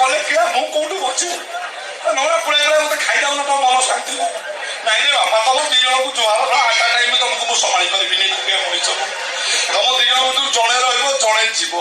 କଲେ କିଏ, ମୁଁ କୋଉଠୁ ବଞ୍ଚିବି? ନହେଲେ ପଳେଇଗଲେ ମତେ ଖାଇଯାଉନ, ତମ ମନ ଶାନ୍ତି। ନାଇଁ ରେ ବାପା, ତମ ଦି ଜଣଙ୍କୁ ଜୁହାର। ଆଟା ଟାଇମ୍ ତମକୁ ମୁଁ ସମ୍ଭାଳି ପାରିବିନି, ଏକୁଟିଆ ମଣିଷ। ତମ ଦି ଜଣ ଭିତରୁ ଜଣେ ରହିବ, ଜଣେ ଯିବ।